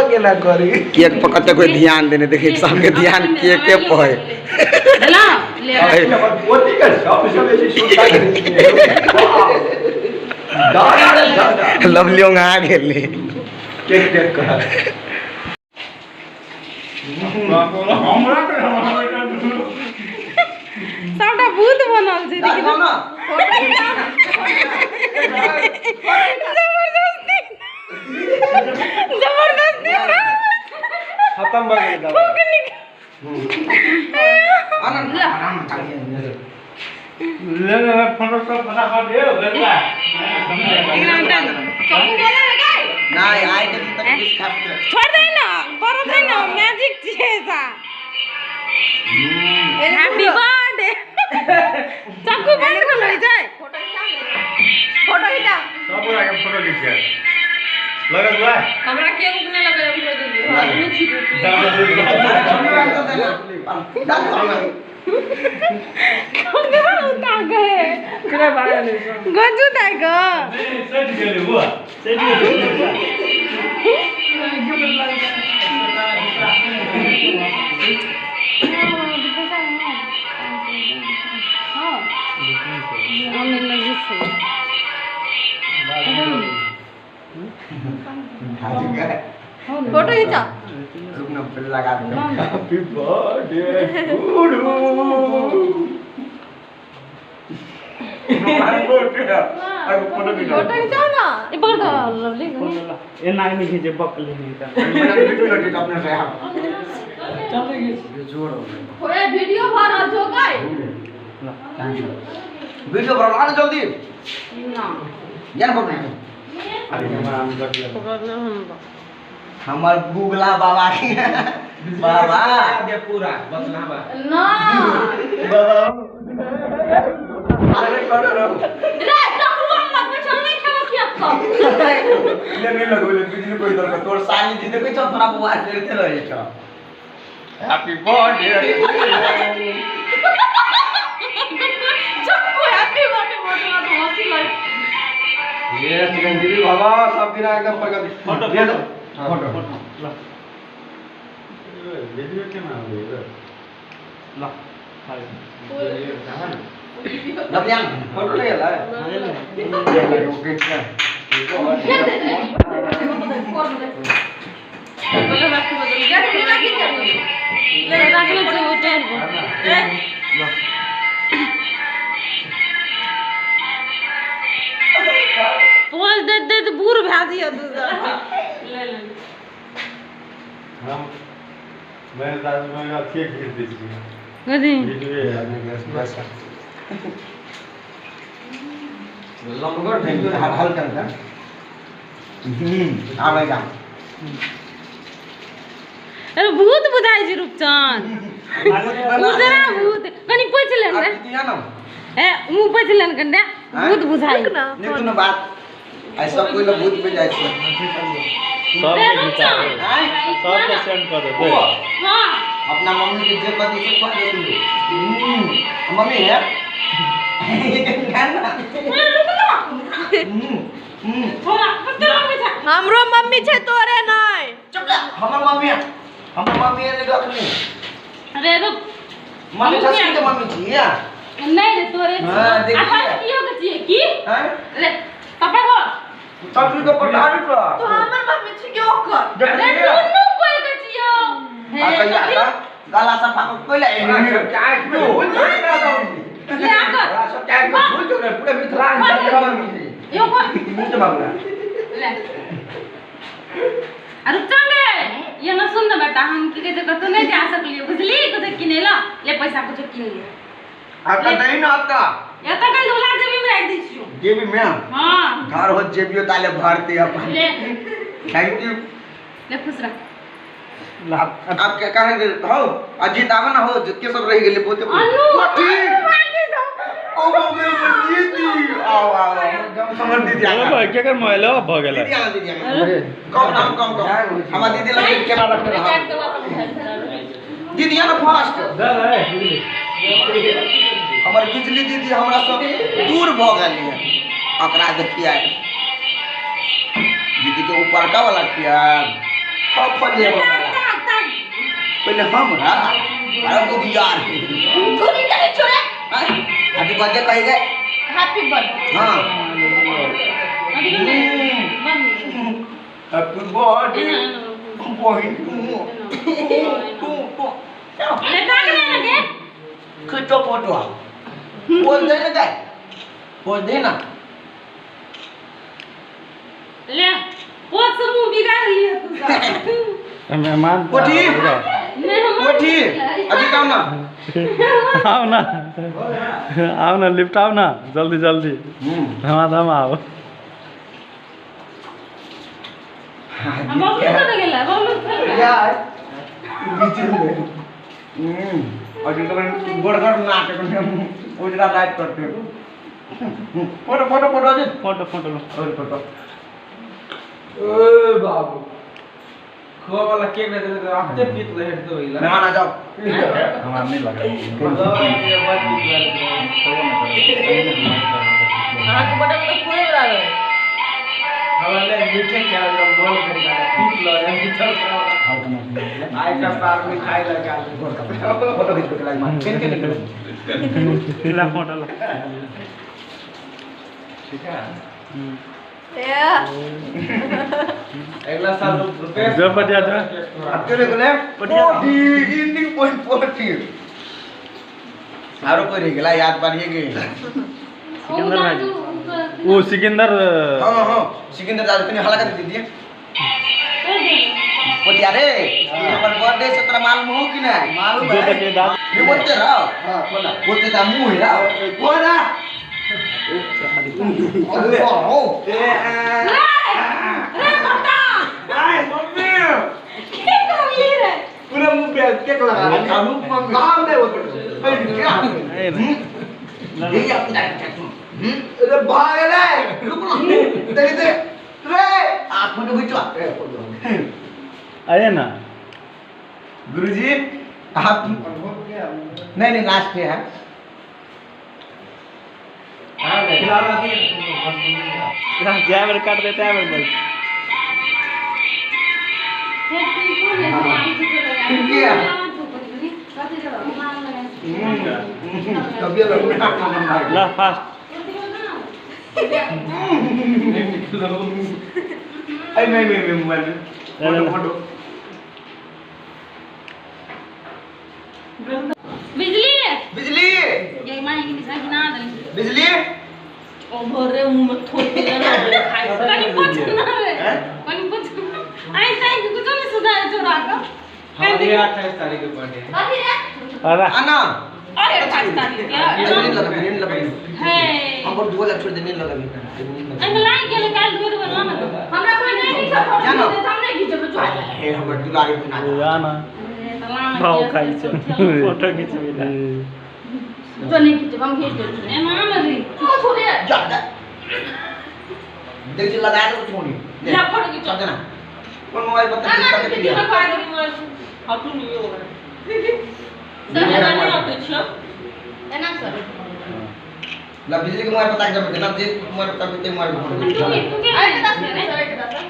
केना करी केक पर कते कोई ध्यान देने देखै सबके ध्यान केके पर है। पोती के सबसे बेसी सुनता दादा लवली ओंघा गेलै। केक देख कर सबटा भूत बनल छै देखि ना। जबरदस्ती जबरदस्ती खत्म भ गेल। थूक निकल ले ले फोटो सब फटाफट दे बेटा। नहीं आइ के दिन तक किछ खा के छोड़ दे ना बड़ दे ना मैजिक छियै सा। हैप्पी बर्थडे चाकू बंद कर लै छै। फोटो खिचा सब गोरा के फोटो खींचे लगत बा हमरा के उगने लगे हम छी। गजू दाइ ग सट गेलै बुआ सट गेलै। फोटो खिचा रुक ना फिर लगा दे। हैप्पी बर्थडे गुरु फोटो फोटो खिचाओ ना। ए पकड़ दो लवली। ए नाक में खींचे बकली नहीं था। अपने से ओए वीडियो भर रहल छौ गई। वीडियो बना ना जल्दी ना जान पकड़ हमर गुगला बाबा के बाबा दे पूरा बतला बा ना बाबा अरे करो रो रे टकरुआ लगबै छौ नहीं खेबै की अब ले नहीं लगो ले बिजली कोई दर तोर साली जी देखै छौ थोड़ा बुआ करते रहे छौ। हैप्पी बर्थडे चक्कू हैप्पी बर्थडे बोलला तो हंसी लग। ये चिरंजीवी बाबा सब दिन एकदम प्रगति। फोटो ये दो फोटो ल वीडियो केना होई रे ल लवलिया फोटो ले ला। बोले बाकी बदल जा तू ना खींच ले राखले छै ओ टाइम पर। पोज दे दे तो बूढ़ भए जियो तू सब। ले ले हम मैं दादी में अथी खींच दै छी कथी वीडियो है। लमगर ढेंग हल हल कर आवेगा। अरे भूत बुझाइ छै रूपचंद उजरा भूत कनि पोछि लेन रे। ए मुँह पोछि लेन कनि रे भूत बुझाइ नहीं कोनो बात आई सब कोई लोग भूत पे जाइ छै सब के खिचा सब के सेंड कर दे। हां अपना मम्मी के जे पति से कह दे तू। मम्मी है ना। थोड़ा कते मम्मी छै। हमरो मम्मी छै तोरे नहीं। चुप जा हमर मम्मी है हमर मम्मी है देखनी। अरे रुक मम्मी छस्की के मम्मी छी या नहीं रे तोरे हां देखिए आ कियो के छियै की हैं ले कपड़ा खो तब के पठारी पर तो हमर मम्मी छै के ओकर। अरे दुनू कोई के छियो। आ कहिया गला सफा कोई ले चाय के भूल जो ना ले आकर सब चाय के भूल जो पूरे मिथिलांचल के मम्मी यो को मुंह से बाबू ले अरे चल रे ये ना सुन ना बेटा हम की कहै कतौ नहीं जा सकलियो बुझली कुछ किने ला ले पैसा कुछ किन ले। आता नहीं ना आता या त कल दूला जेबी में राख दै छियो जेबी में। हां घर हो जेबियो ताले भरते अपन। ले thank you. ले खुश रह। आप क्या कहे हो अजीत आवा ना हो के सब रह गेले बहुते अनु ओ मम्मी दीदी आओ आओ हमर दीदी आ भाई के कर मोबाइल भ गेलै। दीदी आ दीदी आ कम कम कम कम हमर दीदी लग केना रखते रह दीदी आ ना फास्ट दे रे हमर बिजली दीदी हमरा सब दूर भ गेलै ओकरा देखिए दीदी के ऊपर का वाला किया। फल पहले हमरा अरे बुधियार तू नहीं करे छोरे हैप्पी बर्थडे कही गए हैप्पी बर्थडे। हां हैप्पी बर्थडे बहिन तू तू ले ताक ले लगे खींचो फोटो बोल दे ना जाए बोल दे ना ले वो सब मुंह बिगाड़ लिए तू मेहमान कोठी कोठी अभी आओ ना आओ ना आओ ना लिफ्ट आओ ना जल्दी जल्दी धमाधम आओ। बबलू कत गेला बबलू यार बीच में और जो तो बर्गर नाटक में उजरा लाइट करते फोटो फोटो फोटो जी फोटो फोटो लो और फोटो ओ बाबू खोआ वाला केक दे दे आपते पीत ले हेड तो हिला मेहमान आ जाओ हमार नहीं लगा हां के बटन तो पूरे लागल हमारे मीठे क्या जो बोल कर पीत लो रे भीतर आई का पार में खाई लगा फोटो खींच के लाग मार पेन के निकलो ला फोटो ला ठीक है। अगला साल रुपए जो बढ़िया जो अकेले गेले 40 एंडिंग पॉइंट 40 आरो कोई रह गेला याद पारिए के सिकंदर भाई वो सिकंदर। हां हां सिकंदर दादा कनी हल्का दे दिए पटिया रे अपन बर्थडे से तोरा मालूम हो कि नहीं मालूम है जो तक दादा ये बोलते रहो। हां बोला बोलते ता मुंह है रहो बोला अरे हो रे बता आए मम्मी के करली रे पूरा मुंह पे केक लगा रहा है काम दे वो तो क्या ये अपना अरे भाग रे रुक ना तेरे दे रे आ फोटो खींचो अरे ना गुरुजी आप नहीं नहीं लास्ट है। हां जय काट देते हैं बस ला फास्ट अरे नहीं नहीं मोबाइल में फोटो फोटो बिजली बिजली ये मां की निशा की ना दे बिजली ओ भरे मुंह में थोप के ना खाई कनी पूछ ना रे कनी पूछ आई ताई के कुछ नहीं सुधार छोरा का हमारे 28 तारीख के बर्थडे है। अरे रे अरे आना अरे 28 तारीख के नींद लगा नींद लगा है हम पर दो लाख छोड़ दे नींद लगा अंग लाई गेल काल दूर बनवा ना हमरा कोई नहीं खींच फोटो हम नहीं खींचब जो हे हमर दुलारी बना जाना भाव खाई छे फोटो खींचबी ला जो नहीं खींचब हम खींच देब ए मां रे तू छोड़े जा देख जे लगा दो छोड़ी ला फोटो खींचो चल ना कौन मोबाइल बता ना ना दे किसी का फायदा नहीं हटू नहीं हो सर एना नहीं आते छ एना सर ला बिजली के मोबाइल पता के ना जे मोबाइल पता के मोबाइल तू के अरे 10 मिनट सर 10।